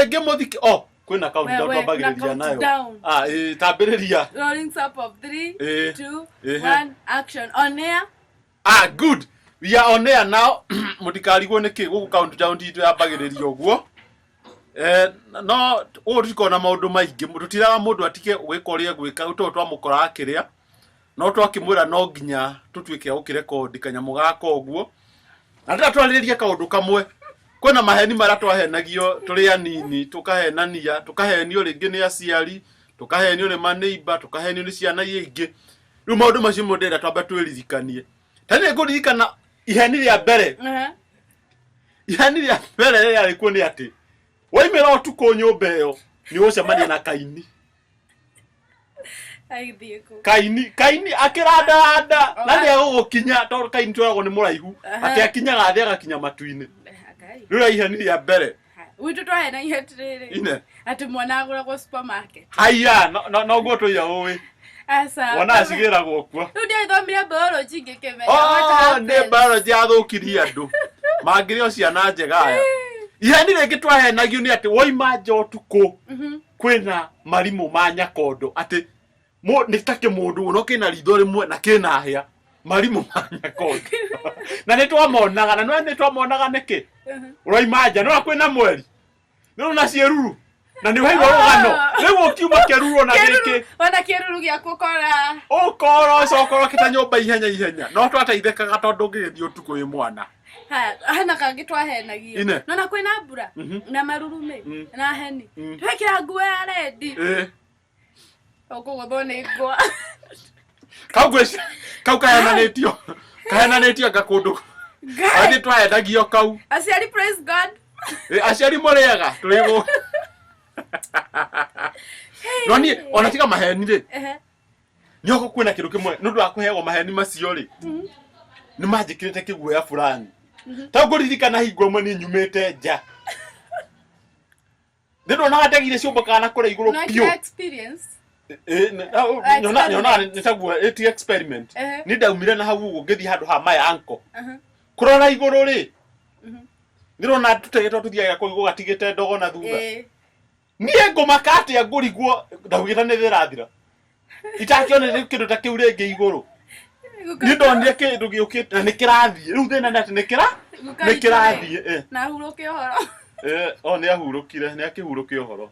Rĩngĩ mũthiki o kwĩna countdown We, we, twambagĩrĩria kuna nayo. countdown. Ah, ĩĩ, tambĩrĩria. Rolling stop of 3, 2, 1, action. On air. Ah, good. We are on air now. Mũtikarigwo nĩkĩ gũkũ countdown itũ yambagĩrĩria ũguo. Eh, no ũũ tũtikoragwo na maũndũ maingĩ. Tũtiraga mũndũ atige gwĩka ũrĩa egwĩka, tondũ twamũkora akĩrĩa. No twakĩmwĩra no nginya tũtuĩke a gũkĩrekondi kanyamũ gaka ũguo. Na ndĩra twarĩrĩrie kaũndũ kamwe. Kwĩna maheni marĩa twahenagio tũrĩ anini, tũkahenania, tũkahenio rĩngĩ nĩ aciari, tũkahenio nĩ maneiba, tũkahenio nĩ ciana iria ingĩ. Rĩu maũndũ macio nĩmo ndĩrenda twambe twĩririkanie. Ta nĩ ngũririkana iheni rĩa mbere. Iheni rĩa mbere rĩrĩa rĩarĩ kuo nĩ atĩ waimĩra ũtukũ nyũmba ĩyo nĩ ũgũcemania na kaini. Agĩthiĩ kũ? Kaini kaini akĩrandaranda na nĩ egũgũkinya tondũ kaini twĩragwo nĩ mũraihu atĩ akinyaga thĩ agakinya matu-inĩ. Ngai. Rĩu rĩa iheni rĩa mbere. Gwitũ twahenagia atĩrĩrĩ. Ine. Atĩ mwana agũragwo supermarket. Haiya no- no- noguo tũiya ũĩ. Aca. Mwana acigĩragwo kuo. Rĩu ndiagĩthomire biology ngĩkĩmenya what Oh, nĩ happens. biology yathũkirie andũ. Mangĩrĩ o ciana njega aya. Iheni rĩngĩ twahenagio nĩ atĩ woima nja ũtukũ kwĩna marimũ ma nyakondo atĩ nĩ ta kĩmũndũ no kĩna ritho rĩmwe na kĩna hĩa marimũ ma nyakondo. Na nĩ twamonaga na nĩ twamonaga nĩkĩ? Ũroima nja no kwĩna mweri. Nĩ ũrona ciĩruru na nĩ ũheirwo rũgano. Rĩu ũkiuma kĩruru na gĩkĩ. Ona kĩruru gĩaku ũkora. Ũkora ũcoka ũrokĩte nyũmba ihenya ihenya. No twateithĩkaga tondũ ũngĩgĩthiĩ ũtukũ wĩ mwana. Haya, hena kangĩ twahenagio. Ine. Nona kwĩna mbura na marurumĩ na heni. Twekĩra nguo ya rendi. Ũkũgũthwo nĩ ngwa. Kau ngwĩci kau kahenanĩtio kahenanĩtio anga kũndũ. Ngai. Angĩ twahendagio kau. Aciari praise God. Aciari mũrĩega tũrĩ gũ. No niĩ ona tiga maheni rĩ. Nĩ ũko kwĩna kĩndũ kĩmwe nĩ ũndũ wa kũheagwo maheni macio rĩ. Nĩ manjĩkĩrĩte kĩguoya fulani. Ta ngũririkana hingo ĩmwe niĩ nyumĩte nja. Nĩ ndonaga ndege iria ciũmbũkaga na kũrĩa igũrũ No biũ. experience. Nyonaga nĩ taguo ĩ ti experiment. Nĩ ndaumire na hau ũguo ngĩthiĩ handũ ha my uncle. Kũrora igũrũ rĩ, nĩ ndĩrona tũtege tũrĩa tũthiaga kũu igũrũ gatigĩte ndogo na thutha. Niĩ ngũmaka atĩa ngũrigwo ndaugĩte nĩ thĩrathira. Itakĩonire kĩndũ ta kĩu rĩngĩ igũrũ. Nĩ ndonire kĩndũ gĩũkĩte na nĩ kĩrathiĩ. Rĩu thĩna nĩ atĩ nĩ kĩra nĩ kĩrathiĩ. Na hurũke ũhoro. O nĩ ahurũkire, nĩ akĩhurũke ũhoro.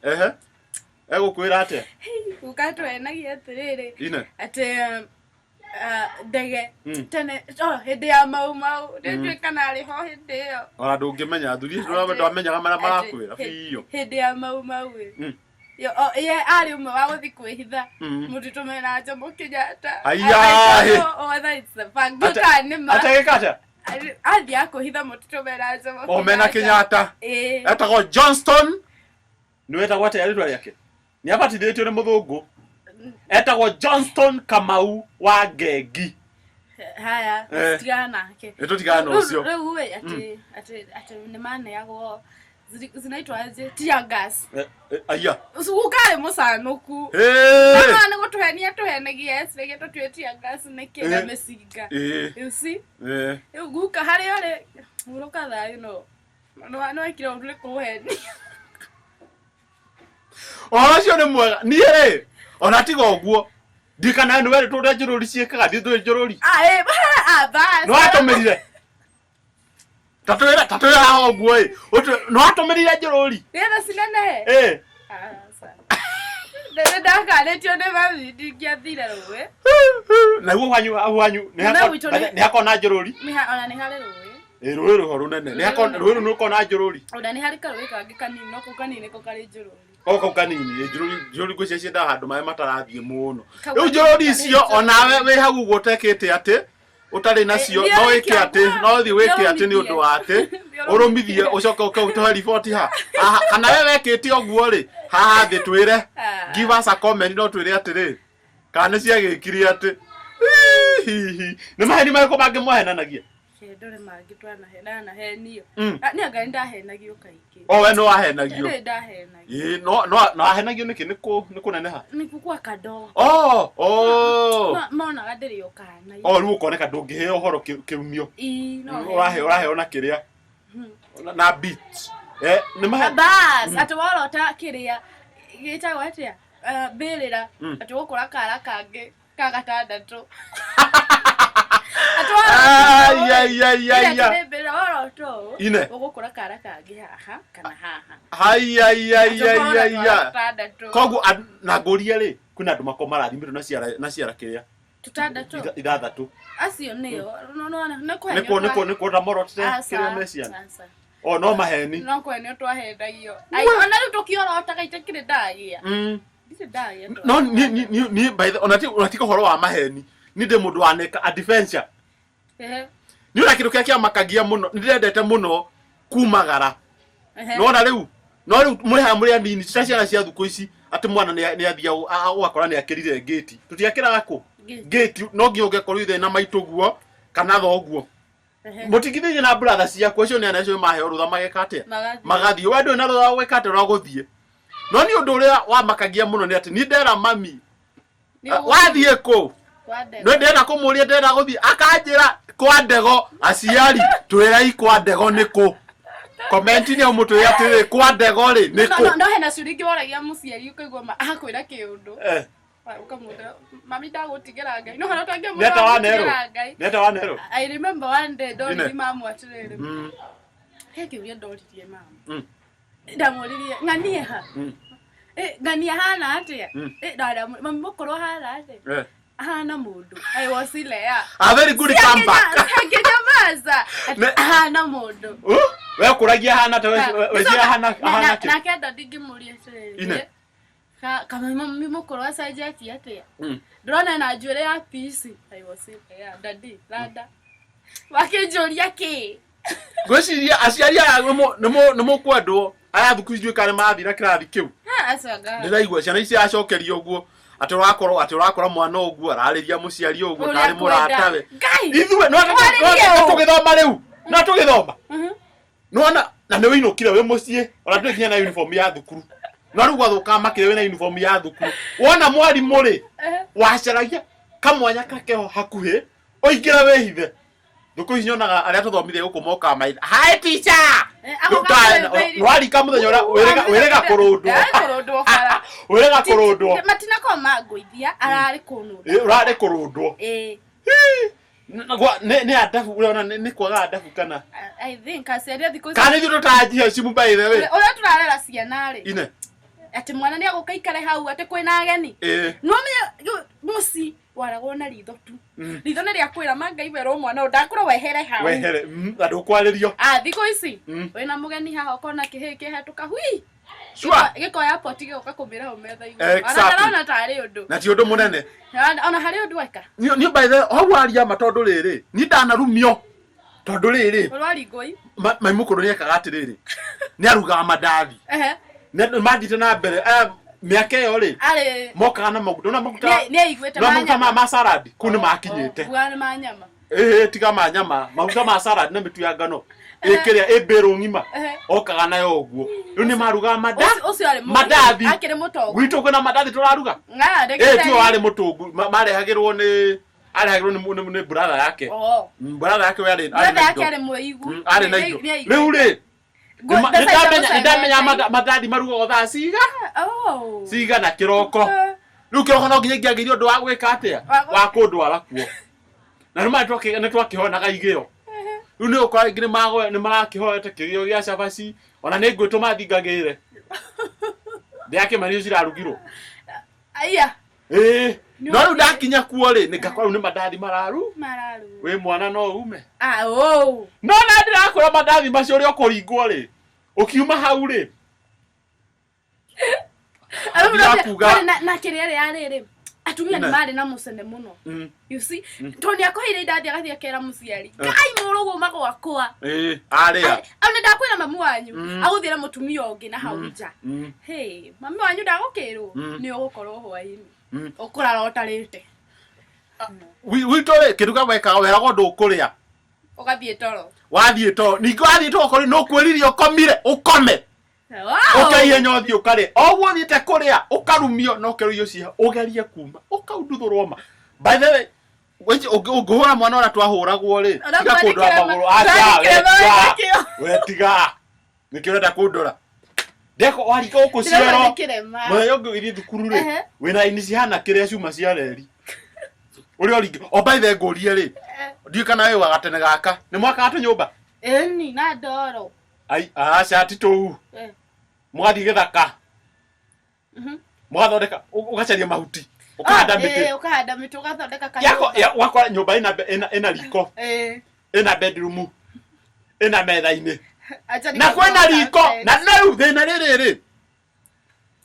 Ehe. Egũkwĩra atĩa? Guka twenagia atĩrĩrĩ. Ine. Atĩ ndege tene oh, hĩndĩ ya mau mau ndĩnjũĩ kana arĩ ho hĩndĩ ĩyo. Ona ndũngĩmenya athuri acio ndwamenyaga marĩa marakwĩra biũ. Hĩndĩ ya mau mau ĩ. Ye arĩ ũmwe wa gũthiĩ kwĩhitha mũtitũ mena Jomo Kenyatta. Haiya! I don't know whether it's the fact. Ndiũĩ kana nĩ ma. Ategĩka atĩa? Athiaga kwĩhitha mũtitũ mena Jomo O mena Kenyatta. Ĩĩ. Etagwo Johnston. Nĩ wetagwo atĩa rĩtwa rĩake? Nĩ abatithĩtio nĩ mũthũngũ. Etagwo Johnston Kamau wa Ngengi. Haya, tigana nake. Nĩ tũtigana na ũcio. Rĩu ĩ atĩ atĩ atĩ nĩ maneagwo zinaitwa aje tear gas. Aya. Guka arĩ mũcanũku. Hey! Mama nĩ gũtũhenia tũhenagia eciragia tũtue tear gas nĩ kĩ na mĩcinga. You see? Rĩu guka harĩa ũrĩ hurũka thayũ no no wekire ũndũ nĩ kũhenia. Ũhoro ũcio nĩ mwega. Niĩ rĩ, ona tiga ũguo, ndikana nĩ werĩtwo ũrĩa njũrũri ciĩkaga, ndithũĩ njũrũri. Ah, ah, bas. Nĩ watũmĩrire. Tatwĩra tatwĩra haha ũguo ĩ. Nĩ watũmĩrire njũrũri. Nĩgetha cinenehe. Ĩ. Nĩ ndakanĩtio nĩ mami ndingĩathire rũĩ. Naguo wanyu wanyu nĩ Na hako gwitũ nĩ- nĩ hako na njũrũri. Nĩ ha- ona nĩ harĩ rũĩ. Ĩ rũĩ rũho rũnene. Nĩ hako rũĩ rũu nĩ rũkoragwo na njũrũri. Ona nĩ harĩ karũĩ kangĩ kanini no kau kanini nĩko karĩ njũrũri. O kau kanini ĩ njũrũri njũrũri ngwĩciria ciendaga handũ maĩ matarathiĩ mũno. Kau Rĩu kanini njũrũri karĩ icio njũrũri. onawe wĩ hau ũguo ũtekĩte atĩ ũtarĩ nacio Thiĩ no ũrĩkie wĩke atĩ ũguo. no thiĩ wĩke Thiĩ atĩ nĩ ũndũ wa atĩ Thiĩ ũrũmithie ũcoke ũke ũtũhe riboti ha Haha, kana we wekĩte ũguo rĩ haha thĩ twĩre Ah. give us a comment no twĩre atĩrĩ kana nĩ ciagĩkire atĩ hihi nĩ maheni marĩkũ mangĩ mwahenanagia Ndũrĩ mangĩ twanahenio. Ah, Nĩ anga nĩ ndahenagio kaingĩ. O we nĩ wahenagio? Nĩ ndahenagio. Ĩĩ, no no no wahenagio nĩkĩ? Nĩ kũ nĩ kũneneha? Nĩ gũkua kadogo. Oh, oh. Monaga ndĩrĩ o kana. Oh, rĩu ũkoneka ndũngĩheo ũhoro kĩumio. Ii, no. Ũrahe ũraheo na kĩrĩa. Na beat. Eh, nĩ mahe Bas, atĩ worota kĩrĩa gĩtagwo atĩa? Eh, mbĩrĩra atĩ ũgũkũra kara kangĩ ka gatandatũ. Atĩ worota Ai, ai, ai, ai, ai. nĩ mbĩrĩra worota ũũ Ine. ũgũkũra kara kangĩ haha kana haha. Ai, ai, ai, Atĩ ai, ũkorwo ai, na ai. twana tũtandatũ. Koguo na ngũrie rĩ, kwĩna andũ makoragwo marathimĩtwo na ciara na ciara kĩrĩa Tũtandatũ. Ithathatũ. Acio nĩo. No no nĩ Nĩ kũhenio. kuo nĩ kuo nĩ kuo ndamorotire Aca, kĩrĩa me ciana. aca. O no maheni. No kũhenio twahendagio. Ai, ona rĩu tũkĩorotaga itakĩrĩ ndagĩa. Ndirĩ ndagĩa. No ni ni ni ni by the ona ti ona ti ũhoro wa maheni. Ni ndĩ mũndũ waneka adventure. Ehe. Ni ũrĩa kĩndũ kĩrĩa kĩamakagia mũno, nĩ ndĩrendete mũno kumagara. Ehe. Nona rĩu no rĩu mũrĩ haha mũrĩ anini ta ciana cia thukũ ici atĩ mwana nĩ athiia ũgakora nĩ akĩrire ngĩti. Tũtiakĩraga kũ? Gate. Ngĩti no nginya ũngĩkorwo ithe na maitũ guo kana thoguo. Ehe. Mũtingithĩire na brother ciaku acio nĩ ana acio maheo rũtha mageka atĩa? Magathiĩ. Magathiĩ. We ndũrĩ na rũtha wa gwĩka atĩa rwa gũthiĩ. No nĩ ũndũ ũrĩa wamakagia mũno nĩ atĩ niĩ ndera mami Nĩ ũgũthiĩ wathiĩ kũ? kwa ndego. No ndĩrenda kũmũria ndĩrenda gũthiĩ akanjĩra kwa ndego aciari twĩrai kwa ndego nĩ kũ? Comment-inĩ hau mũtwĩre atĩrĩrĩ kwa ndego rĩ nĩ No, kũ? no, no hena ciũria ingĩ woragia mũciari ũkaigua akwĩra kĩũndũ Eh, ũkamwĩra mami ndagũtigĩra Ngai no hana Nĩ ata ũtangĩmwĩra wanerwo? ndagũtigĩra Ngai. Nĩ ata wanerwo? I remember one day ndoririe Ine. mamu atĩrĩrĩ he kĩũria ndoririe mamu ndamũririe ng'anie ha Eh, ng'ania hana atĩa Eh, mami mũkũrũ hana atĩa Eh. ahana mũndũ I was ile ya A very good comeback. Akĩnyamaza ahana mũndũ We ũkũragia hana ta weciria hana hana kĩ? nake enda ndingĩmũria atĩrĩrĩ Ine. Kamami mũkũrũ acenjetie atĩa ndĩrona ena njuĩrĩ ya pici I was ile ya daddy randa wakĩnjũria kĩ Ngwĩciria aciari aya nĩ mũkwendwo aya thukũ ici ndiũĩ kana nĩ marathiĩ na kĩrathi kĩu. Acanga Ndĩraigua ciana ici acokerio ũguo atĩ ũrakorwo atĩ ũrakora mwana ũguo ararĩria mũciari ũguo Ũrĩa tarĩ mũratawe. Ngai Ithuĩ no Warĩrie ũũ. tũgĩthoma rĩu no tũgĩthoma nona na nĩ wĩinũkire wĩ mũciĩ ona ndũrĩ nginya na uniform ya thukuru no rĩu gwathũkaga makĩria wĩna uniform ya thukuru wona mwarimũ rĩ wacaragia kamwanya kakeho hakuhĩ ũingĩre wĩhithe thukũ ici nyonaga arĩa tũthomire gũkũ mokaga maitha hi teacher nĩwarika mũthenya ũrĩa wĩrĩga kũrũndwo kũrũndwo bara wĩrĩga kũrũndwo matinakorwo mangũithia ararĩ kũnũnda Ĩ, ũrarĩ kũrũndwo ĩĩ Nĩ nĩ adabu ũrona nĩ kwaga adabu kana I think aciari a thikũ ici kana ithuĩ tũtanjia cimu by the way ũrĩa tũrarera ciana rĩ ine atĩ mwana nĩ agũka ikare hau atĩ kwĩna ageni ĩ no menye mũci waragwo na ritho tu ritho nĩ rĩa kwĩra ma ngai werwo mwana ũyũ ndakũra wehere hau wehere na ndũkwarĩrio ah thikũ ici wĩna mũgeni haha ũkona kĩhĩ kĩhetũka hui Sure. Gĩkoya poti gĩgoka kũmĩra hau metha igũrũ Exactly. ona ndarona tarĩ ũndũ na ti ũndũ mũnene ona harĩ ũndũ eka niĩ by the way, hau waria ma tondũ rĩrĩ niĩ ndanarumio tondũ rĩrĩ ũrwari ngũi mai mũkũrũ nĩ ekaga atĩrĩrĩ nĩ arugaga mandathi ehe Nĩ mathiĩte na mbere aya mĩaka ĩyo rĩ arĩ mokaga na maguta na maguta nĩ aiguĩte na maguta ma salad kũu nĩ makinyĩte Ugaga nĩ ma nyama ĩhĩ tiga ma nyama maguta ma salad na mĩtu ya ngano ĩkĩrĩa ĩmbĩrũ ng'ima Ehe. okaga nayo ũguo rĩu nĩ marugaga manda Ũcio arĩ mandathi akĩrĩ mũtongu gwitũ kwĩna mandathi tũraruga Ng'a, ĩ ndĩgĩte- tiwe warĩ mũtũngu marehagĩrwo nĩ arehagĩrwo nĩ brother yake Oh. Brother yake we arĩ Brother na yake indo. arĩ mũigu Arĩ na Nĩ- indo nĩ aiguĩte. rĩu rĩ Mbeca iria nĩndamenya mũcenete. mandathi marugagwo thaa ciga Oh. cigana kĩroko rĩu kĩroko no nginya ingĩagĩire ũndũ wa gwĩka atĩa Wa wa kũndwara kuo na nĩ twakĩhonaga igĩo rĩu nĩ ũkora rĩngĩ nĩ marakĩhoete kĩgĩo gĩa cabaci ona nĩ ngwĩtwo mathingagĩre ndĩrakĩmanio cirarugirwo Aya. ĩĩ Nĩ no rĩu ũkĩ- ndakinya kuo rĩ nĩ ngakora rĩu nĩ mandathi mararu Mararu. wĩ mwana no ume Ah, oh. no na ndĩrakũra mandathi macio ũrĩa ũkũringwo rĩ ũkiuma hau rĩ Arabu Ndirakuga- na kĩrĩa rĩa rĩrĩ atumia nĩ Ine. marĩ na mũcene mũno you see tondũ nĩ akũheire indathi agathiĩ akera mũciari ngai mũrũgũma gwakwa ĩĩ arĩa au nĩ ndakwĩra mamu wanyu agũthiĩra mũtumia ũngĩ na hau nja hey mami wanyu ndagũkĩrwo nĩ ũgũkorwo hwainĩ ũkũrara ũtarĩte Witũ rĩ kĩndũ kĩa wekaga weragwo ndũkũrĩa ũgathiĩ toro wathiĩ toro ningĩ wathiĩ toro korĩ nĩ ũkwĩririe ũkomire ũkome Wow. ũkaihenya ũthiĩ ũkarĩa o ũguo ũthiĩte kũrĩa ũkarumio na ũkerwo irio ciha ũgerie kuma ũkaunduthũrwo ma by the way ũngĩhũra mwana ũrĩa twahũragwo rĩ Ona tiga kũndwara twandĩkĩre magũrũ aca twandĩkĩre we tiga mawĩtĩkio. we tiga Nĩkĩo ũrenda kũndora. Ndeko warika gũkũ Ndĩrauga cioro. nĩ kĩrema. Mũthenya ũngĩ ũgĩthiĩ thukuru rĩ, Ehe. wĩna ini cihana kĩrĩa ciuma cia reri. Ũrĩa ũringi, o by the ngũrie rĩ, Eh, ndiũĩ kana wĩ wa gatene gaka. Nĩ mwakaga tũnyũmba? Ĩni na ndoro. Ai, aca ti tũu. Eh, Mũgathiĩ gĩthaka. Mũgathondeka, ũgacaria mahuti. Ũkahanda Ah, mĩtĩ. eh, ũkahanda mĩtĩ ũgathondeka Yako, kanyũmba. ya, wakora nyũmba ĩna ĩna ĩna riko, Eh, ĩna bedroom, ĩna metha-inĩ. acha Na kwĩna riko. nikathondeka. Na na rĩu thĩna rĩrĩ rĩ.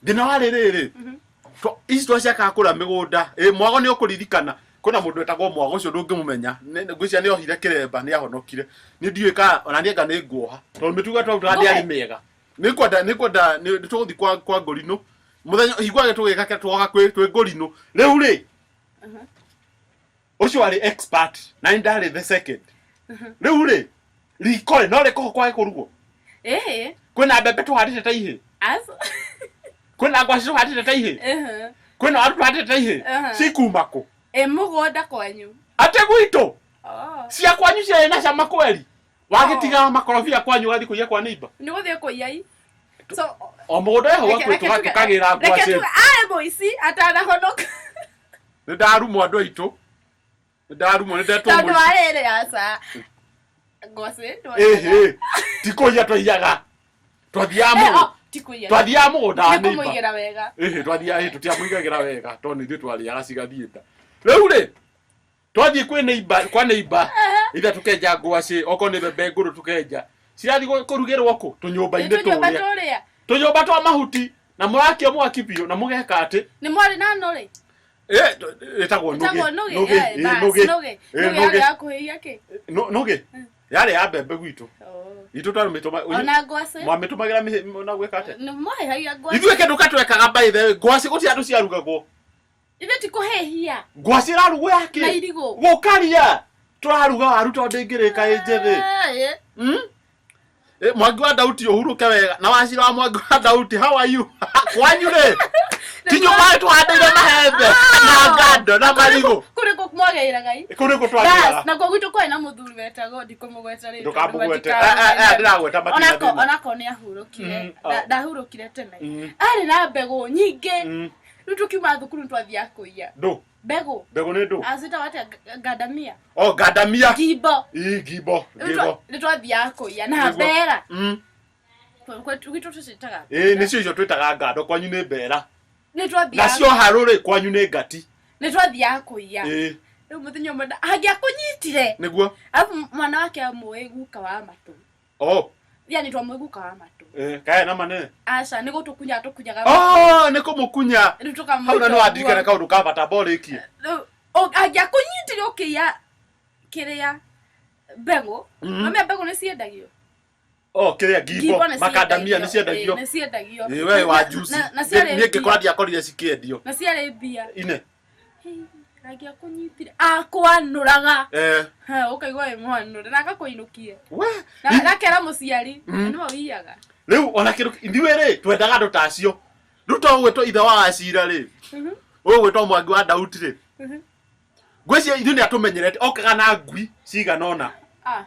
Thĩna wa rĩrĩ rĩ. Ici twaciakaga kũrĩa mĩgũnda. Ĩ mwago nĩ ũkũririkana. Kwĩna mũndũ wetagwo mwago ũcio ndũngĩmũmenya. Ngwĩciria nĩ ohire kĩremba nĩ ahonokire. Niĩ ndiũĩ kana ona niĩ anga nĩ nguoha. Tondũ mĩtugo twarutaga ndĩarĩ mĩega. Nĩ kwenda nĩ kwenda nĩ tũgũthiĩ kwa kwa ngũrinũ. Mũthenya higuage tũgĩka kĩrĩa twoka kwĩ twĩ ngũrinũ. Rĩu rĩ ũcio arĩ expert na nĩ ndarĩ the second. Rĩu rĩ riko rĩ no rĩkoho kwage kũrugwo. Eh, Kwĩna mbembe tũhandĩte ta ihĩ. as Kwĩna ngwacĩ tũhandĩte ta ihĩ. Eh, Kwĩna waru tũhandĩte ta ihĩ. Aha. Cikuma kũ? eh, mũgũnda kwanyu. Atĩ gwitũ Oh. cia kwanyu ciarĩ na cama kweri. Wagĩtiga makorobia kwanyu ũgathiĩ kũiya kwa neighbor. Nĩ gũthiĩ kũiya i. So O mũgũnda wĩ hau hakuhĩ tũkagĩra reke ngwacĩ. tuge arĩ mũici atanahonoka. Nĩ ndarumwo andũ aitũ. Nĩ ndarumwo nĩ ndetwo Tondũ mũici. wa rĩrĩ aca. Ngwacĩ Ĩhĩ. Ti kũiya twaiyaga. Twathiaga Eh, mũgũnda. oh, ti kũiya. Twathiaga mũgũnda wa Nĩ neighbor. kũmũigĩra wega. Ĩhĩ twathiaga ĩhĩ tũtiamũigagĩra wega tondũ nĩ ithuĩ twarĩaga cigathiĩ nda. Rĩu rĩ twathiĩ kwĩ neighbor kwa neighbor itha tukenja ngwacĩ okorwo nĩ mbembe ngũrũ tukenja cirathiĩ kũrugĩrwo kũ tũnyũmba-inĩ Tũnyũmba tũrĩa tũrĩa. tũnyũmba twa mahuti na mũrakia mwaki biũ na mũgeka atĩ Nĩ mwarĩ na nũrĩ? Eh, ĩtagwo nũgĩ Ĩtagwo nũgĩ. nũgĩ eh, ĩ, bas, nũgĩ Nũgĩ. Ĩ, Nũgĩ yarĩ nũgĩ ya kũhĩhia kĩ? Nũgĩ yarĩ ya mbembe gwitũ Oh. itũ twarĩmĩtũma Ona ngwacĩ. mwamĩtũmagĩra na gwĩka atĩa Nĩ mwahĩhagia ngwacĩ. ithuĩ kĩndũ katwekaga by the way ngwacĩ gũtirĩ andũ ciarugagwo Ithuĩ ti kũhĩhia. ngwacĩ ĩrarugwo Na yakĩ irigũ. gũkaria tũraruga waru tondũ ndĩngĩrĩka ĩ njĩthĩ Eh, Mm? Eh, Mwangi wa Dauti ũhurũke wega na wacira wa Mwangi wa Dauti how are you kwanyu rĩ ti nyũmba tũhandĩire mahembe na ngando na marigũ Kũrĩ kũ mwagĩraga i. kũu nĩkuo Bas, twagĩraga na kwa gwitũ kwarĩ na mũthuri wetagwo ndikũmũgweta rĩtwa. Ndũkamũgwete. ndũgatikae- Eh, eh, eh, ndĩragweta matina Onako thĩna. onako nĩ ahurũkire. Mm, oh. Ndahurũkire tene. Mm. Arĩ na mbegũ nyingĩ. Mm. Rĩu tũkiuma thukuru nĩ twathiaga kũiya. ndũ Mbegũ. mbegũ nĩ ndũ Acitaga atĩa ngandamia. o ngandamia Ngimbo. ii ngimbo Rĩu ngimbo nĩ twathiaga kũiya na Nĩguo. mbera. Mm. Gwitũ tũcitaga. ĩĩ nĩcio icio twĩtaga ngando kwanyu nĩ mbera Nĩ twathiaga nacio harũ rĩ kwanyu nĩ ngati nĩ twathiaga kũiya. ĩĩ Rĩu mũthenya ũmwe angĩakũnyitire. nĩguo Alafu mwana wake amũĩ guka wa matũ. o Yani twamũĩ guka wa matũ. eh, kaya na manene Aca nĩ gũtũkunya tũkunyaga. o nĩ kũmũkunya Rĩu tũkamwĩta hau na nĩ wandirikana ũguo. kaũndũ ka bata mborĩkie Rĩu, angĩakũnyitire ũkĩiya kĩrĩa mbegũ. Mamia mbegũ nĩ ciendagio. o kĩrĩa ngimbo Ngimbo nĩ makandamia nĩ ciendagio. ciendagio Ĩĩ, nĩ ciendagio. Ĩĩ, we wa juice Na ciarĩ niĩ ngĩkora mbia. ndiakorire cikĩendio Na ciarĩ mbia. ine Angĩakũnyitire akwanũraga. eh Ha, ũkaigua wĩ mwanũre na agakũinũkia. we Na agakera mũciari. Nĩwe ũiyaga. rĩu ona kĩndũ ithuĩ rĩ twendaga andũ ta acio rĩu to ũgwĩtwo ithe wa wacira rĩ ũgwĩtwo mwangi wa dauti rĩ ngwĩciria ithuĩ nĩ atũmenyerete okaga na ngui cigana ũna Ah.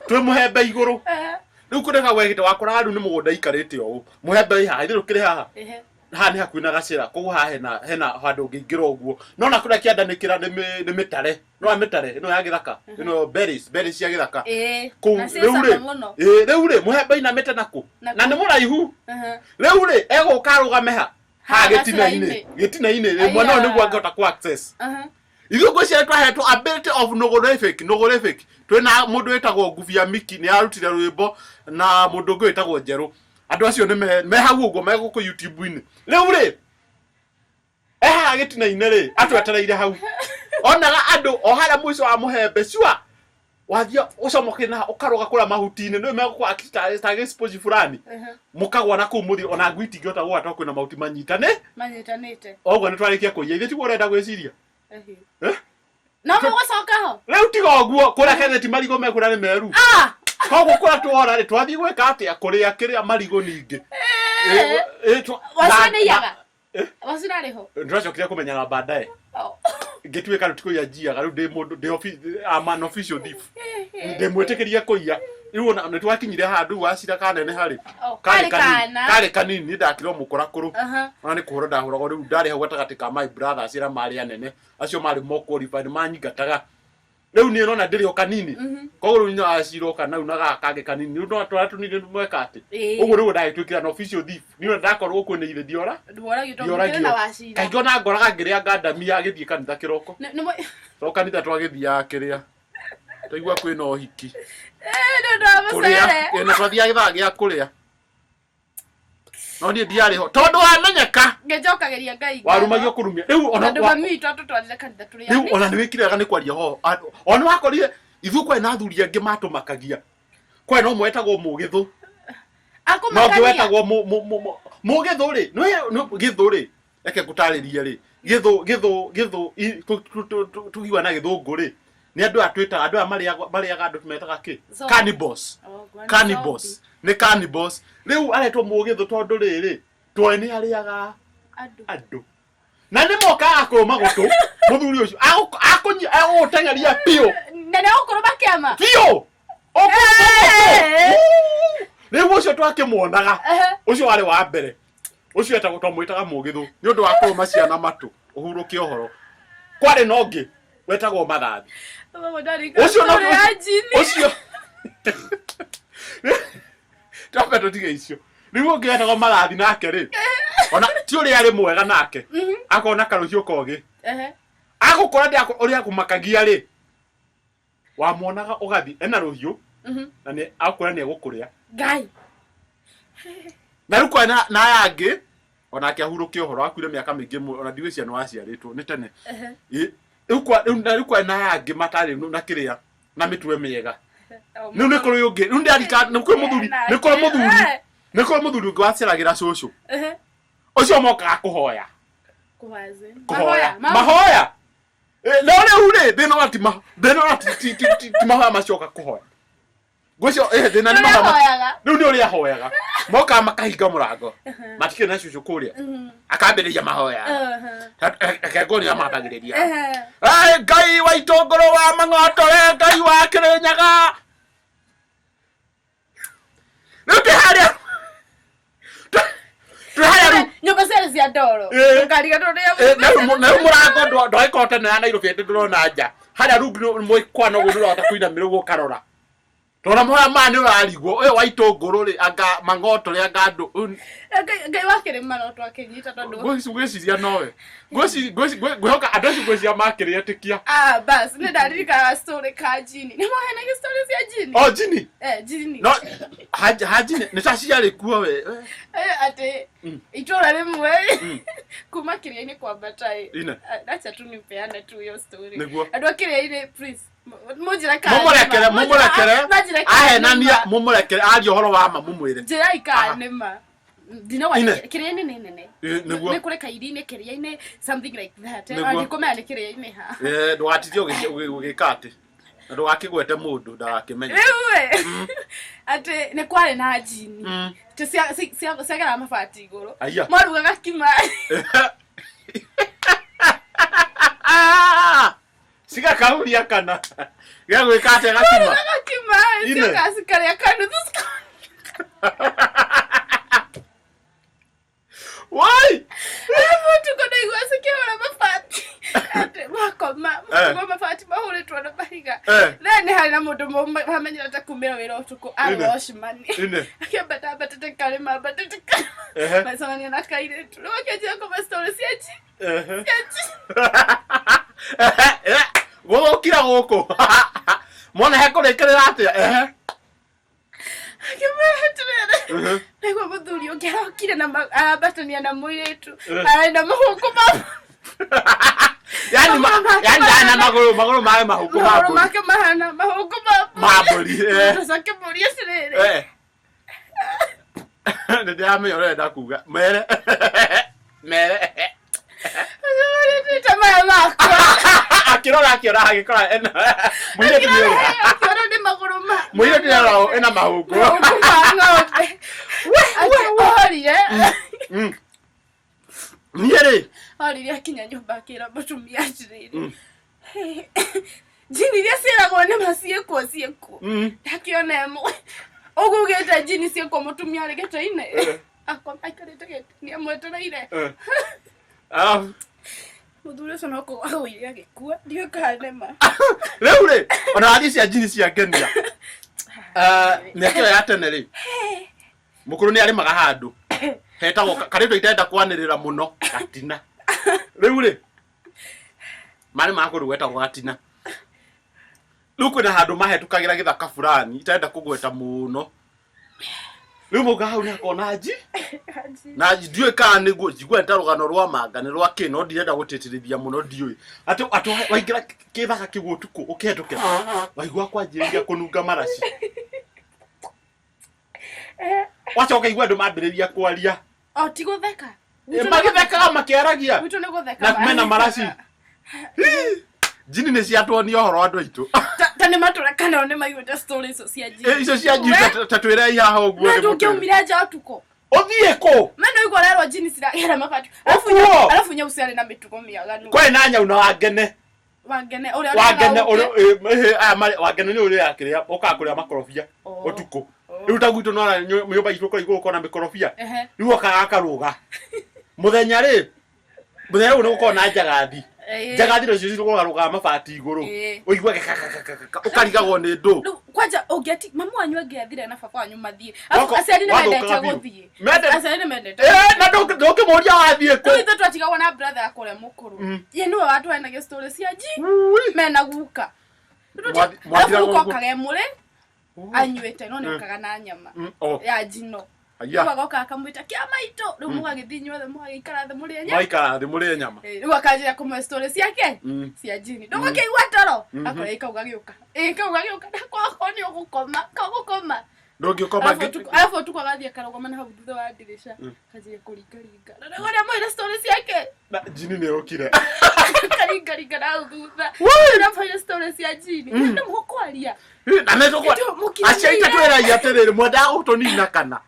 twĩ mũhembe igũrũ Eh. rĩu kũrĩa kagwegĩte wakoraga rĩu nĩ mũgũnda ikarĩte ũũ mũhembe wĩ haha ithuĩ tũkĩrĩ haha Ehe. haha nĩ hakuhĩ na gacĩra koguo haha hena hena handũ ũngĩingĩra ũguo no na kũrĩa kĩanda nĩ kĩra nĩ mĩtare no ya mĩtare ĩno ya gĩthaka ĩno berries berries cia gĩthaka Ĩĩ. kũu Na ciĩ rĩu cama rĩ mũno. ĩĩ rĩu rĩ mũhembe inamĩte nakũ Na na nĩ mũraihu Aha. rĩu rĩ egũka arũgame ha Ha, ha gĩtina-inĩ gacĩra-inĩ. gĩtina-inĩ rĩ mwena ũyũ Aya. nĩguo angĩhota ku access Aha. ithuĩ ngwĩciria twahetwo ability of nogorific nogorific twĩna mũndũ wĩtagwo ngubia miki nĩ arutire rwĩmbo na mũndũ ũngĩ wĩtagwo njerũ andũ acio nĩ me hau ũguo me gũkũ youtube-inĩ rĩu rĩ e haha gĩtina-inĩ rĩ atwetereire hau onaga andũ o harĩa mũico wa mũhembe cua wathiĩ ũcomokire na ũkarũga kũrĩa mahuti-inĩ nĩ megũkũ ta gĩcipoci fulani Aha. mũkagwa na kũu mũthiĩ ona ngui itingĩhota gũgwa tondũ kwĩna mahuti manyitane Manyitanĩte. oguo nĩ twarĩkia kũiya ithuĩ tiguo ũrenda gwĩciria Ehe. Eh? No mũgũcoka ho. rĩu tiga ũguo kũrĩa ketheti marigũ mekũrĩa nĩ meru Ah! koguo kũrĩa tuora rĩ twathiĩ gwĩka atĩa kũrĩa kĩrĩa marigũ ningĩ Eh. Ĩ, ĩ, Wacio na- nĩ iyaga. Eh? Wacio ndarĩ ho. Ndĩracokire kũmenyaga baadaye Oh. ngĩtuĩka rĩu ti kũiya njiyaga rĩu ndĩ mũndũ ndĩ I'm an official thief ndĩ mwĩtĩkĩrie kũiya Rĩu ona nĩ twakinyire handũ rĩu wacira kaneneha rĩ. Oh, Karĩ karĩ kanini. kana. Karĩ kanini niĩ ndakĩrĩ o mũkũrakũrũ. Aha. Ona nĩ kũhũra ndahũragwo rĩu ndarĩ hau gatagatĩ ka my brothers arĩa marĩ anene acio marĩ more qualified manyingataga. Rĩu niĩ nona ndĩrĩ o kanini. Koguo rĩu nyo aciroka nau na gaka kangĩ kanini. Rĩu no twana tũnini mweka atĩ. Ĩĩ. Ũguo rĩu ndagĩtuĩkire an official thief. Niĩ ona ndakorwo gũkũ nĩ ithe ndiora. Ndworagio tondũ gũkĩrĩ na Ndioragio. wacira. Kaingĩ ona ngoraga ngĩrĩa ngandamia agĩthiĩ kanitha kĩroko. To kanitha twagĩthiaga kĩrĩa. Twaigua kwĩna ũhiki. Nĩ ũndũ wa Kũrĩa. mũcere. Ĩ, na twathiaga gĩthaa gĩa kũrĩa. No niĩ ndiarĩ ho. Tondũ wamenyeka Ngĩnjokagĩria Ngai ngatho. warumagio kũrumia. Rĩu ona Tondũ mami witũ atũtwarire kanitha tũrĩ rĩu anini. ona nĩ wĩkire wega nĩ kwaria ho. Ona wakorire ithuĩ kwarĩ na athuri angĩ matũmakagia. Kwarĩ na ũmwe wetagwo Mũgĩthũ. Na ũngĩ Akũmakania. wetagwo Mũgĩthũ rĩ, nĩ gĩthũ rĩ, reke ngũtarĩrie rĩ, gĩthũ gĩthũ gĩthũ tugiuga na gĩthũngũ rĩ, nĩ andũ aya twĩtaga andũ aya marĩaga marĩaga andũ metaga kĩ? Zombie. Cannibals. Oh, ngwani Cannibals. zombie. Nĩ cannibals. Rĩu aretwo Mũgĩthũ tondũ rĩrĩ, twoĩ nĩ arĩaga Andũ. andũ. Na nĩ mokaga kũrũma gũtũ mũthuri ũcio agũgũteng'eria biũ Na nĩ agũkũrũma kĩama. biũ. Ũkũrũma Eh. gũtũ. Rĩu ũcio twakĩmuonaga Ehe. ũcio warĩ wa mbere ũcio etagwo twamwĩtaga Mũgĩthũ nĩ ũndũ wa kũrũma ciana matũ ũhurũke ũhoro. Kwarĩ na ũngĩ wetagwo Mathathi. Mama ndarika Ũcio no story ya jini. ũcio twambe tũtige icio. Rĩu ũngĩ wetagwo Mathathi nake rĩ ona ti ũrĩa arĩ mwega nake akorwo na karũhiũ kogĩ Ehe. agũkora ũrĩa akũmakagia rĩ wamuonaga ũgathiĩ ena rũhiũ na nĩ akwĩra nĩ egũkũrĩa. Ngai. Na rĩu kwarĩ na aya angĩ onake ahurũke ũhoro akuire mĩaka mĩingĩ mũno ona ndigwĩciria nĩ waciarĩtwo nĩ tene. Ehe. Ĩ, rĩu rĩu na rĩu kwarĩ na aya angĩ matarĩ na kĩrĩa na mĩtwe mĩega. Rĩu nĩ kũrĩ ũngĩ rĩu ndĩrarika nĩ kũrĩ mũthuri nĩ kũrĩ mũthuri nĩ kũrĩ mũthuri ũngĩ waceragĩra cũcũ Ehe. ũcio mokaga kũhoya. Kũhoya. Kũhoya. Mahoya. No rĩu rĩ thĩna wa ti thĩna wa ti ti ti ti mahoya macio oka kũhoya. Ngwĩcio thĩna nĩ mahoya Ahoyaga. rĩu nĩ ũrĩa ahoyaga mokaga makahinga mũrango matikĩrĩ na cũcũ kũrĩa akambĩrĩria mahoya reke nguonia mambagĩrĩria Ai, Ngai wa itũngũrũ wa mang'otore Ngai wa Kĩrĩnyaga rĩu twĩ harĩa twĩ harĩa rĩu Nyũmba ciarĩ cia ndoro. Ĩ. Ndũkariganĩrwo nĩ na rĩu na rĩu mũrango ndwagĩkorwo tene ya Nairobi atĩ ndũrona nja harĩa rungu mũikwa no ũguo nĩũrahota kũinamĩra ũguo ũkarora tondũ mahoya maya nĩ ũrarigwo ũyũ wa itũngũrũ rĩ anga mang'otore anga andũ Ngai wa kĩrĩma no twakĩnyita tondũ ngwĩciria nowe ngwĩhoka andũ acio ngwĩciria makĩrĩetĩkia Ah, bas, nĩ ndaririkanaga story ka jini. Nĩ mohenagia story cia jini? o jini Eh, jini. no haji nĩ ta ciarĩ kuo we Eh, atĩ itũra rĩmwe kuma kĩrĩa-inĩ kwambata ĩ. Ine. Acha tu nipeane tu hiyo story. Nĩguo. Andũ a kĩrĩa-inĩ please mũnjĩre kana mũmũrekere nĩ ma. mũmũrekere Manjĩre kana nĩ ahenania ma. mũmũrekere aria ũhoro wa ma mũmwĩre Njĩrai kana nĩ ma. Ndinauga Ine. kĩrĩa-inĩ nĩ nene. Ĩ, nĩguo. Nĩ kũrĩ kairi-inĩ kĩrĩa-inĩ something like that. Nĩguo. Ndikũmenya nĩ kĩrĩa-inĩ ha. Eh, ndũgatinde ũgĩka atĩ na ndũgakĩgwete mũndũ ndagakĩmenye Rĩu ĩ atĩ nĩ kwarĩ na njini. Atĩ ciageraga mabati igũrũ. Aya. Marugaga kima. Cigakahuria kana gĩa gwĩka atĩa gakima Marugaga kima. Ine. Ciokaga cikarĩa kanuthu cika- wai Arabu ũtukũ ndaigua cikĩhũra mabati. Atĩ makoma Eh. makoma mabati mahũrĩtwo na mahiga. Eh. Then nĩ harĩ na mũndũ wamenyerete kumĩra wĩra ũtukũ arĩ Ine. watchman. Ine. Akĩambata ambatĩte karĩma ambatĩte karĩma. Ehe. Macemania na kairĩtu. Rĩu akĩanjia kũma story cia nji. Ehe. Cia nji. Gũgũkira gũkũ mwana hekũrĩkĩrĩra atĩa ehe Akĩmwĩra atĩrĩrĩ. Mhm. Naigua mũthuri ũngĩ arokire na arambatania na mũirĩtu. Eh. Ararĩ na mahũngũ ma yani Magũrũ make yani ndana mahana- magũrũ magũrũ mawe mahũngũ ma magũrũ mbũri make mahana mahũngũ ma ma mbũri eh. Mũndũ ũcio akĩmũria atĩrĩrĩ. Eh. Nĩ ndĩramenya ũrenda kuga mere mere Ta maya makwa. Akĩrora akĩona agĩkora ena mũirĩtu nĩ ũyũ Akĩona nĩ magũrũ ma mũirĩtu nĩ arora ena mahũngũ mahũngũ ma ng'ombe. Atĩ orire. Niĩ rĩ Orire akinya nyũmba akĩra mũtumia atĩrĩrĩ. Njini iria ciĩragwo nĩ ma ciĩkuo ciĩkuo. Ndakiona ĩmwe. Ũguo ugĩte njini ciĩkuo mũtumia arĩ gĩtĩ-inĩ. Akoma aikarĩte gĩtĩ-inĩ amwetereire. Arabu Mũthuri ũcio no kũgwa agũire agĩkua. Ndiũĩ kana nĩ ma. Rĩu rĩ, ona wathiĩ cia njini cia ngenia. Mĩaka ĩyo ya tene rĩ, mũkũrũ nĩ arĩmaga handũ hetagwo karĩtwa itenda kwanĩrĩra mũno, gatina. Rĩu rĩ, marĩmaga kũndũ gwetagwo gatina. Rĩu kwĩna handũ mahetũkagĩra gĩthaka fulani itarenda kũgweta mũno. Rĩu mauga hau nĩ akona nji na ndiũĩ kana nĩguo njigua nĩ ta rũgano rwa manga nĩ rwa kĩ, no ndirenda gũtĩtĩrithia mũno, ndiũĩ atĩ waingĩra kĩthaka kĩu ũtukũ ũkĩhetũkĩra waigua kwanjĩrĩria kũnunga maraci, wacoka igua andũ mambĩrĩria kwaria. O ti gũtheka. Magĩthekaga makĩaragia. Gwitũ nĩ gũtheka. Na mena maraci. Njini nĩ ciatuonia ũhoro andũ aitũ. Ta nĩ matũre kana o nĩ maiguĩte story icio cia njini. Icio cia njini ta twĩrei haha ũguo. Na ndũngĩaumire nja ũtukũ. Ũthiĩ kũ? Mena igua ũrerwo njini ciragera mabati. Ũkuo. Arabu nyau ciarĩ na mĩtugo mĩaganu. Kwarĩ na nyau na wangene. Wangene ũrĩa Wangene ũrĩaga ũrĩa ũkĩ. aya marĩ wangene nĩ ũrĩa kĩrĩa ũkaga kũrĩa makorobia ũtukũ. Rĩu ta gwitũ nona nyũmba itũ kũrĩa igũrũ kona mĩkorobia. Rĩu okaga akarũga. Mũthenya rĩ, mũthenya rĩu nĩ gũkoragwo na njagathi. Njagathi nacio cirũgarũgaga mabati igũrũ. Ũigue gakakakakaka ũkarigagwo nĩ ndũ. Rĩu kwanja ũngĩati mamu wanyu angĩathire na baba wanyu mathiĩ. Arabu aciari nĩ mendete Wathũkaga biũ. gũthiĩ. Mendete- Aciari nĩ mendete. Na ndũngĩmũria wathiĩ kũ. Rĩu ithuĩ twatigagwo na brother yakwa ũrĩa mũkũrũ. Ye nĩwe watũhenagia story cia nji mena guka. Mwathi- Arabu mwathiraga guka ũguo. okaga emũrĩ anyuĩte no nĩ okaga na nyama ya njino. Aya. Rĩu agoka akamwĩta kĩa maitũ. Rĩu mũgagĩthiĩ inyuothe mũgagĩikara thĩ mũrĩe nyama. Mwaikara thĩ mũrĩe nyama. Rĩu akanjĩra kũmwe story ciake cia njini. Ndũgũkĩigua toro. Akora ĩ kau gagĩũka. Ĩ kau gagĩũka ndakwakwo nĩ ũgũkoma. Kagũkoma. Ndũngĩkoma. Arabu ũtukũ agathiĩ akarũgama na hau thutha wa ndirica. Kanjĩra kũringaringa. Na nĩguo ũrĩa mwĩre story ciake. Na njini nĩ yũkire. Karingaringa na hau thutha. Ũrĩa mwĩre story cia njini. Nĩ mũkwaria. Na nĩ tũkwa Ndio, mũkinyire. Aciari ta twĩrai atĩrĩrĩ, mwendaga gũtũnina kana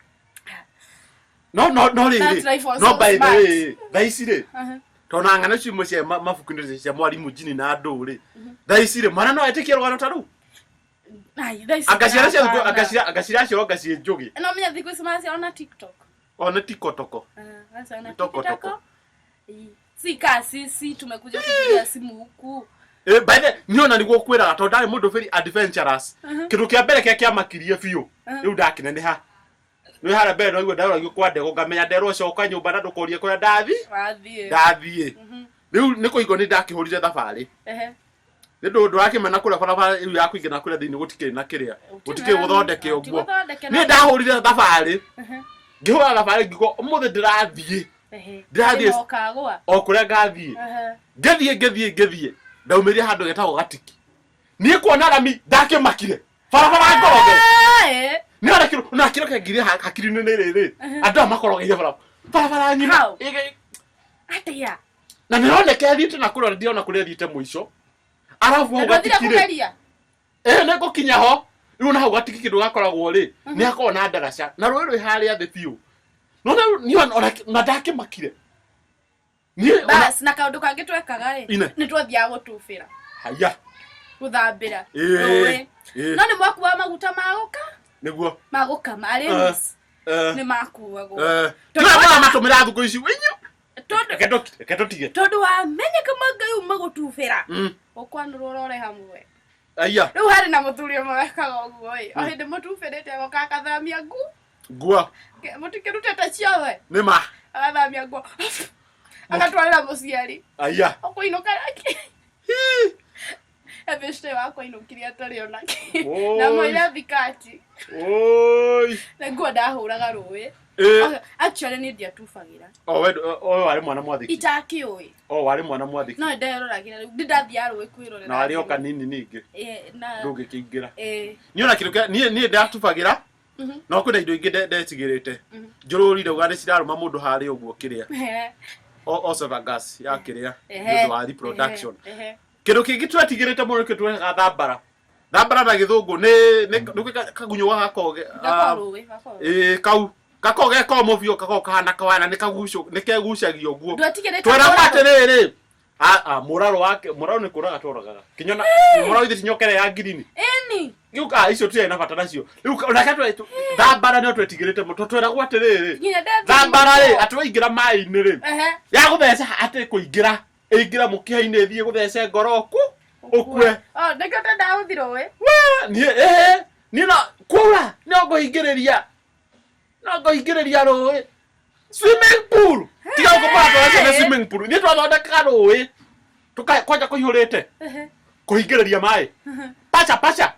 no no no rĩrĩ, That life was no so by the smart. way, thaa ici rĩ, tondũ ng'ano icio imwe cia mabuku-inĩ cia mwarimũ njini na andũ rĩ, thaa ici rĩ, mwana no etĩkie rũgano ta rũu? Ai, thaa ici Anga ciana cia thukuru, hapana. anga ciraciarwo anga ciĩ njũgĩ. No menya thikũ ici maraciarwo na TikTok. O nĩ tikotoko. Maraciarwo na Toko, TikTok. toko. Si kaa sisi tumekuja kupiga simu huku. By the niĩ ona nĩguo kwĩraga tondũ ndarĩ mũndũ very adventurous. Kĩndũ kĩa mbere kĩrĩa kĩamakirie biũ rĩu ndakineneha nĩ harĩa mbere noigua ndaroragio kwa ndego ngamenya nderwo coka nyũmba na ndũkorie kũrĩa ndathi Wathiĩ. ndathiĩ. Rĩu nĩ kũigua nĩ ndakĩhũrire thabarĩ nĩ ndũ ndũrakĩmena kũrĩa barabara ĩyo ya kũingĩra kũrĩa thĩinĩ gũtikĩrĩ na kĩrĩa gũtikĩrĩ gũthondeke ũguo. Niĩ ndahũrire thabarĩ, ngĩhũra thabarĩ ngiuga ũmũthĩ ndĩrathiĩ. Ndĩrathiĩ Ũkagwa. o kũrĩa ngathiĩ. Ngĩthiĩ ngĩthiĩ ngĩthiĩ ndaumĩrire handũ getagwo gatiki. Niĩ kuona rami ndakĩmakire barabara ngoroge. Nĩ ona kĩro na kĩro kĩangire hakiri-inĩ nĩ rĩrĩ, andũ aya makorogeire barabara barabara ng'ima. How? Atĩa? Na nĩroneka ĩthiĩte na kũrĩa ndirona kũrĩa ĩthiĩte mũico. Arabu hau Ndwathire gatiki rĩ, kũgeria. Nĩ ngũkinya ho. Rĩu na hau gatiki kĩndũ gakoragwo rĩ, nĩ hakoragwo na ndaraca na rũĩ rwĩ harĩa thĩ biũ. No rĩu niĩ ona na ndakĩmakire niĩ ona Bas, na kaũndũ kangĩ twekaga rĩ, Ine. nĩ twathiaga gũtubĩra. Haya. Gũthambĩra. Rũĩ. No nĩ mwakuaga maguta ma gũka? Nĩguo. Ma gũkama, arĩ nĩ makuagwo. Tondũ maramatũmĩra thukũ ici inyu. Tondũ Reke tũtige. Tondũ wamenye kama Ngai uma gũtubĩra. Ũkwanũrwo ũrore hamwe. Aya. Rĩu harĩ na mũthuri ũmwe wekaga ũguo ĩ. O hĩndĩ mũtubĩrĩte agoka akathamia ngu. Nguo. Mũtikĩrutĩte ciothe. Nĩ ma. Agathamia nguo. Agatwarĩra mũciari. Aya. Ũkũinũka nake. Ebĩcite wakwa ainũkire atarĩ onake. Na mwĩre thikati. Oi. Na nguo ndahũraga rũĩ. Actually niĩ ndiatubagĩra. O we o warĩ mwana mwathĩki. Itakĩũĩ. O warĩ mwana mwathĩki. No nderoragĩra rĩu ndindathiaga rũĩ kwĩrorera. Na warĩ o kanini ningĩ. Na Ndũngĩkĩingĩra. Niĩ ona kĩndũ kĩa niĩ ndatubagĩra. No kwĩna indo ingĩ ndetigĩrĩte. Njũrũri ndauga nĩ cirarũma mũndũ harĩa ũguo kĩrĩa. Esophagus ya kĩrĩa nĩ ũndũ wa reproduction. Kĩndũ kĩngĩ twetigĩrĩte mũno nĩkĩo twekaga thambara. Thambara na gĩthũngũ nĩ nĩ kagunyũ gagakorwo Gakorwo rũĩ, gakorwo. Kau gakorwo ge komũ biũ, gakorwo kahana kawana nĩ kagucũ nĩ kegucagia ũguo. Ndwetigĩrĩte Tweragwo kũragwo? atĩrĩrĩ, Ah, ah, mũraro wake mũraro nĩ kũraga tũragaga kinyona mũraro ithe tinyokere ya ngirini Ĩni. rĩu ah icio tũtiarĩ na bata nacio rĩu onake twe thambara nĩo twetigĩrĩte mũno tweragwo atĩrĩrĩ Nginya ndethi. thambara rĩ atĩ waingĩra maĩ-inĩ rĩ Ehe. ya gũtheca atĩ kũingĩra ĩingĩra mũkiha-inĩ ĩthiĩ gũthece ngoro ku ũkue. Oh, nĩkĩo twendaga gũthiĩ rũĩ. Wee, niĩ ĩhĩ niĩ no kwaura no ngũhingĩrĩria no ngũhingĩrĩria rũĩ swimming pool tiga gũkũ mũratwara ciana swimming pool ithuĩ twathondekaga rũĩ tũka kwanja kũihũrĩte Ehe. kũhingĩrĩria maĩ pacha pacha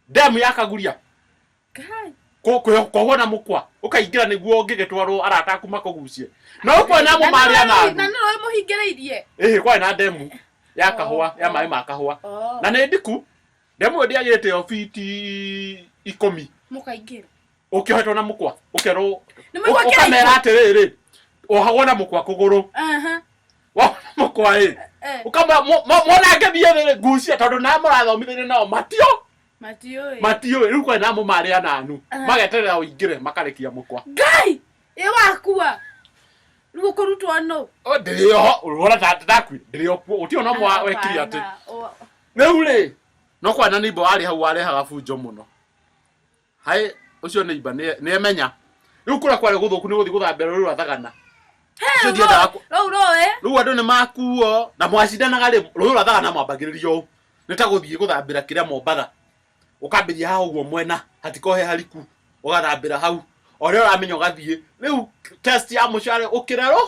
demu ya kaguria Ngai. Kuohwo na mũkwa ũkaingĩra nĩguo ũngĩgĩtwarwo arata aku makũgucie no ũkwe namo Na marĩ nĩ rũĩ- ananu Na nĩ rũĩ mũhingĩrĩirie. ĩhĩ kwarĩ na demu ya Oh, kahũa ya oh. maĩ ma kahũa Oh. na nĩ ndiku demu ĩyo ndĩagĩrĩte o fiti 10 Mũkaingĩra. ũkĩohetwo na mũkwa ũkerwo Nĩ mũigua ũkamera kĩraikũ? atĩrĩrĩ ohagwo na mũkwa kũgũrũ Aha. wona mũkwa ĩ Eh. ũkamera mona ngĩthiĩ rĩ ngucia tondũ na mũrathomithania nao matio Matiũĩ. matiũĩ rĩu kwarĩ namo marĩ ananu Aha. mageterera ũingĩre makarekia mũkwa. Ngai! Ĩ wakua. Rĩu ũkũrutwo nũ? O, ndĩrĩ oho ũrona ta ndakuire ndĩrĩ o kuo gũtirĩ ona ũmwe wekire atĩ Hapana. Rĩu rĩ no kwarĩ na neighbor warĩ hau warehaga bunjo mũno hai ũcio neighbor nĩ emenya rĩu kũrĩa kwarĩ gũthũku nĩ gũthiĩ gũthambia rũĩ rwa thagana. He, Ũcio ndiendaga kũ- rũu rũĩ. Rĩu andũ nĩ makuo na mwacindanaga rĩ rũĩ rwa thagana mwambagĩrĩria ũũ nĩ ta gũthiĩ gũthambĩra kĩrĩa Mombatha ũkambĩria haha ũguo mwena hatikohe hariku ũgathambĩra hau o ũrĩa ũramenya ũgathiĩ rĩu test ya mũcare ũkĩrerwo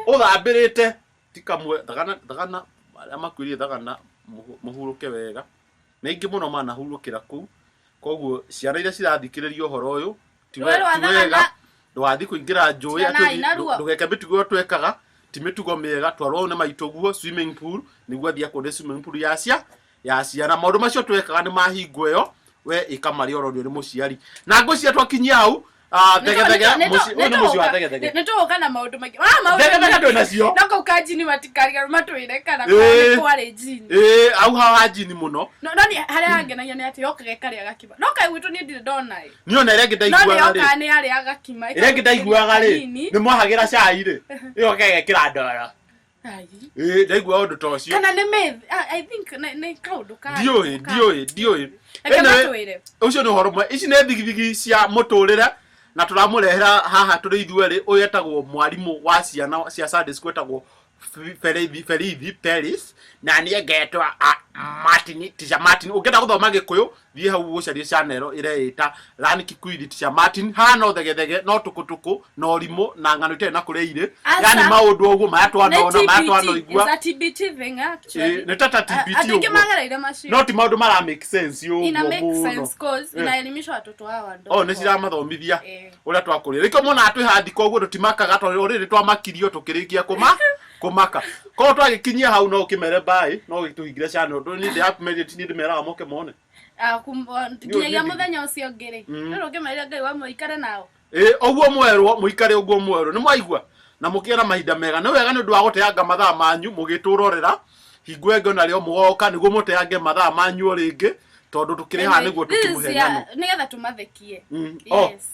ũthambĩrĩte ti kamwe thagana thagana arĩa makuĩrire thagana mũhurũke wega nĩ aingĩ mũno manahurũkĩra kũu koguo ciana iria cirathikĩrĩria ũhoro ũyũ ti Rũĩ rwa ti wega Thagana. ndũgathiĩ kũingĩra njũĩ Tiganai atĩ naruo. ndũgeke mĩtugo ĩyo twekaga ti mĩtugo mĩega twarwo nĩ maitũ guo swimming pool nĩguo athiĩ akone swimming pool ya cia ya ciana maũndũ macio twekaga nĩ mahingo ĩyo we ĩka marĩa ũronio nĩ mũciari na ngwĩciria twakinyia hau ah, thegethege ũyũ nĩ mũciĩ wa thegethege Nĩ tũgũka na maũndũ maingĩ. Ah, maũndũ thegethege maingĩ. twĩ nacio No kau ka njini matikariganĩrwo matwĩre kana Ĩĩ. nĩ kwarĩ njini. ĩĩ au haha njini mũno No no nĩ harĩa hangenagia nĩ atĩ yokaga ĩkarĩa gakima. No kaĩ gwitũ niĩ ndirĩ ndona ĩ. niĩ ona ĩrĩa ĩngĩ No nĩ ndaiguaga rĩ yokaga nĩ yarĩaga gakima. ĩrĩa ĩngĩ ndaiguaga rĩ Kanini. nĩ mwahagĩra cai rĩ ĩyo kegekĩra ndoro Ai. ĩĩ ndaigua ũndũ ta ũcio Kana nĩ myth. Ah, I think nĩ kaũndũ ka. ndiũĩ ndiũĩ ndiũĩ Reke Anyway, matwĩre. ũcio nĩ ũhoro ũmwe ici nĩ thigithigi cia mũtũrĩre na tũramũrehera haha tũrĩ ithuerĩ ũyũ etagwo mwarimũ wa ciana cia Sunday school etagwo Ferithi Ferithi Peris na niĩ ngetwo ah, Martin Teacher Martin ũngĩenda gũthoma gĩkũyũ thiĩ hau ũcarie channel ĩreĩta Learn Kikuyu Teacher Martin haha no thegethege no tũkũtũkũ na ũrimũ na ng'ano itarĩ na kũrĩa irĩ Aca. yani maũndũ ũguo maya twanona Nĩ maya TBT. twanoigua It's a TBT thing actually. Ĩĩ, nĩ ta ta TBT Andũ aingĩ ũguo magereire macio. no ti maũndũ mara make sense ũguo Ina make mũno sense cause Eh. inaelimisha watoto hawa wadogo. o nä ciramathomithia Eh. å rä a twakå rä rä kä mona twä handiko å guo tå timakaga tondå rä rä twamakirio tå kä rä kia kå maka koguo twagä kinyia hau no å kä mere mbaä no tå hingire channel tondũ niĩ ndĩ niĩ ndĩmeraga moke mone Ah, nginyagia Niĩ- mũthenya ũcio ũngĩ rĩ rĩu ũngĩmerire ngai wa mũikare nao ĩ ũguo mwerwo mũikare ũguo mwerwo nĩ mwaigua na mũkĩe na mahinda mega nĩ wega nĩ ũndũ wa gũteanga mathaa manyu mũgĩtũrorera hingo ĩngĩ onarĩo mũgoka nĩguo mũteange mathaa manyu o rĩngĩ tondũ tũkĩrĩ haha nĩguo This is tũkĩmũhe ya- ng'ano nĩgetha tũmathekie Oh. Yes.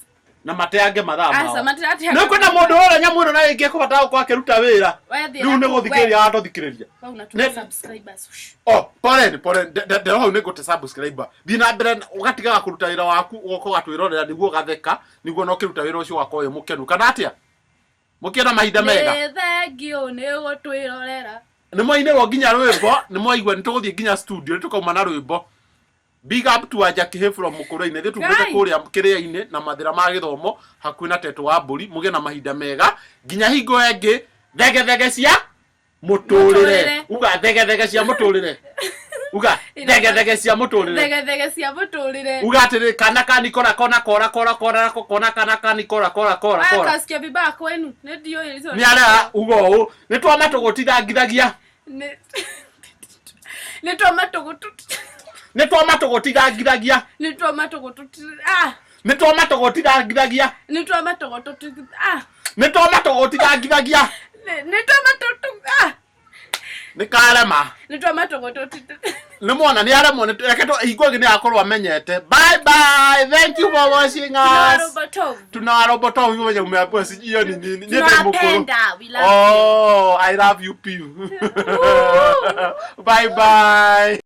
na mateange mathaa Aca, mao matirateanga nä kwä na må ndå å rä nyamå ä no na rä ngä ekåbatara gå korwo akä ruta wä ra Wethiĩ rä u na nä kũu, gå thikä rä ria aratåthikä rä ria we unatuma Ne- subscribers. Shh. o poleni poleni ndero hau nä ngå te subscriber thiä na mbere ũgatigaga kå ruta wä ra waku ũgoka ũgatwĩrorera nĩguo ũgatheka nĩguo na ũkĩruta wĩra ũcio ũgakorwo wĩ mũkenu kana atĩa mũkĩona mahinda mega Nĩ thengiũ nĩ gũtwĩrorera nĩ mwainĩrwo nginya rwĩmbo nĩ mwaigua nĩ tũgũthiĩ nginya studio nĩ tũkauma na rwĩmbo big up to Wanja from Mũkũrwe-inĩ ithuĩ tumĩte Ngai. kũrĩa kĩrĩa-inĩ na mathĩra ma gĩthomo hakuhĩ na tetũ wa mbũri mũgĩe na mahinda mega nginya hingo ĩngĩ thegethege cia mũtũrĩre Mũtũrĩre. uga thegethege cia mũtũrĩre uga thegethege cia mũtũrĩre thegethege cia mũtũrĩre uga atĩrĩ kana kanikora kona kora kora kora kona kana kanikora kora kora Aya, kora kasikia vibaya kwenu nĩ ndiũĩ hizo nĩ arĩa uga ũũ nĩ twamatũgũtithangithagia Nĩ twamatũgũtũ nĩ twamatũgũtithangithagia nĩ twamatũgũtũ ah nĩ twamatũgũtithangithagia nĩ twamatũgũtũ ah nĩ twamatũgũtithangithagia nĩ twamatũtũ ah nĩ karema nĩ twamatũgũtũ nĩ mwana nĩ aremwo nĩ reke hingo ĩngĩ nĩ akorwo amenyete bye bye thank you for watching us Tunarobotov. tunawarobotov wenye umeambiwa sijui hiyo ni nini. Niĩ ndĩ mũkũrũ. Tunawapenda, we love you. Oh, I love you piu. Bye bye.